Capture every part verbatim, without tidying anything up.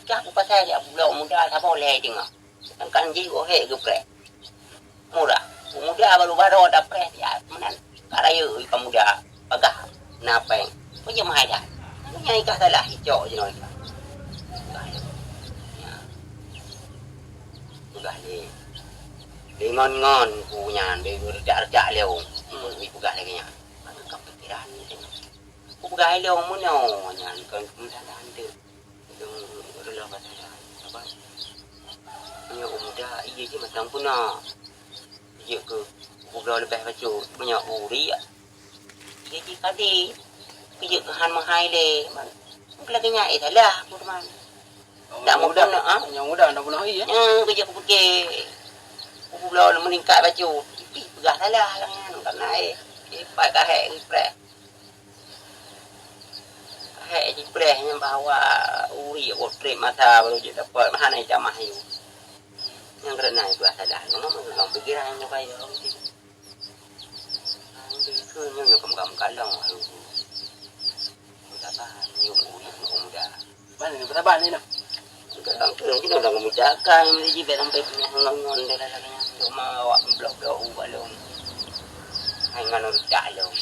Kah peue pasai jak bloe muda saboh lhèe teungoh. Sedangkan jih goh hèk geupreh. Murah. Pemuda baru-baru dapreh siat meunan. Ka rayeuk pemuda pagah na péng. Peue jeuet meuhai that. Meunyoe ikah salah, icok jinoe ikah. Peugah lé. Ya. Peugah lé. Lé ngon-ngon ku nyan, lé reujak-reujak lé. Hmm. Peugah lagèe nyan. Maka ka pikiran. Ku peugah lé meunoe nyan, kon peumeusalah teuk. Lôn reuloh bak salah. Apa? Meunyoe u muda, iya jih mantong puna. Jeuet keu gubloe leubeh bacut. Meunyoe u riek, iya jih kadi. Jeuet keu han meuhai lé. Man, lagèe nyan, eh, salah, aku teman. Oh, dak nyang muda, meukeuna, ah? Nyang muda dak puna iya. Hmm, keu jeuet keu pike. Gubloe meuningkat bacut. Ih, peugah salah lah nyan, karena, eh, eh, pat ka hèk, eh, preh. Hèk jipreh nyan bahwa uri trép masa baru jeuet dapat, hana itamah yue. Nyang keureuna ibuah salah, nyoe memang pikiran nyang kaya mungkin. Nyoe nyoe kamu-kamu kalon. Sabar, nyoe uri muda. Mana ni bersabar ni dah? Kadang tu nanti dah muda kan, mesti jibat sampai punya ngon-ngon dah dah dah. Cuma awak blok-blok u balong. Hai ngon urut dah long.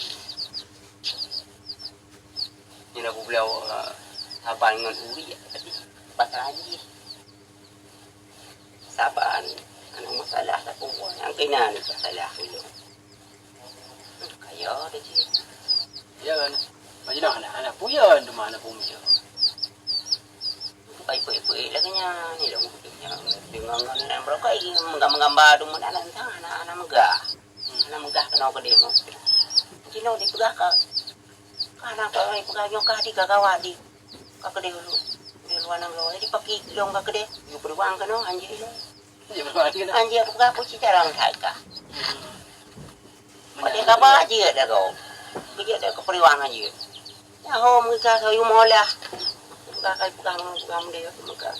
Nyan aku beulau, eh, saban ngon uri, tapi pasal jih. Saban, aneuk masalah sapeue nyang keunan masalah ulôn. Kaya dah cit. Ya kan? Macam mana anak, anak puyan tu mana punya? Pai pui-pui lagèe nyan, ni lôn deungoe ngon aneuk barokah, meugambar-gambar tu meudalan, anak-anak meugah. Aneuk meugah keunoe keudeh nyoe. Cinoe dipeugah ka, ka na ka peugah nyoe ka di ka gawat di. Ka keudeh u, di luwa nanggroe. Jadi paki lôn ka keudeh, yue peuriwang keunoe, anjing lôn. Iya, peuriwang keunoe. Anjing aku peugah, "Peue cit carông that kah?" Padahai kaba jeuet dah kau. Keu jeuet dah keu peuriwang jeuet. Nyan ho meuka sayue meulah. Peugah kai peugah ngon peugah meudeh, meuka.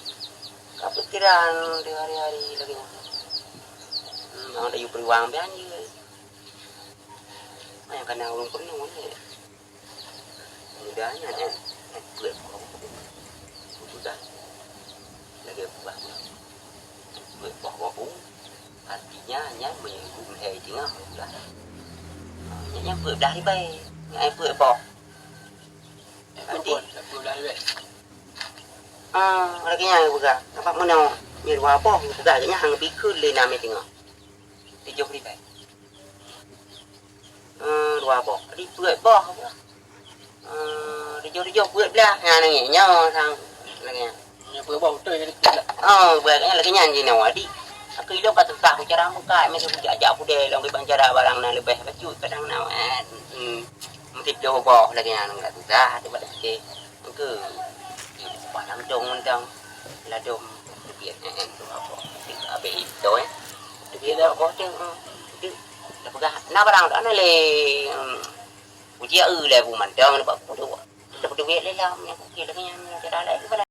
Ka pikiran di hari-hari lagèe nyan. Hmm, nyang dah yue peuriwang pian jeuet. Nyang kana ureueng peurunoe nyan. Muda nyan, eh, eh, peuet boh. Peugah. Lagèe peugah. Peuet boh boh. Artinya, nyan meunyoe geuh hai teungoh, peugah. Nyan, nyan peuet blah ribèe. Nyan peuet boh. Arti, ah, lagèe nyan peugah. Nampak meunoe, nyan dua boh, peugah, nyan hana bikeu lé nam teungoh. Tujoh ribèe. Eh, dua boh. Di peuet boh. Eh, tujoh-tujoh peuet blah. Nyan lagèe nyoe sang lagèe nyan. Nyan peuet boh beutôi jadi peuet blah. Oh, buat nyan lagèe nyan jinoe. Di aku ilong ka susah ku cara muka, mesti ku jak-jak pudè long kiban cara barang na leubeh bacut kadang na, eh, hmm, mesti dua boh lagèe nyan ka susah tu pada sikit. Ke, padang dong mantong. Ladom. Dia, eh, eh, tu apa? Habis itu, eh. Dia dah kosong, eh. Dia dah peugah. Na barang dah na lé, hmm. Uji eu lé bu mantong, nampak ku tu. Dah beutôi lé lam, yang kukira lagi yang cara lain, mana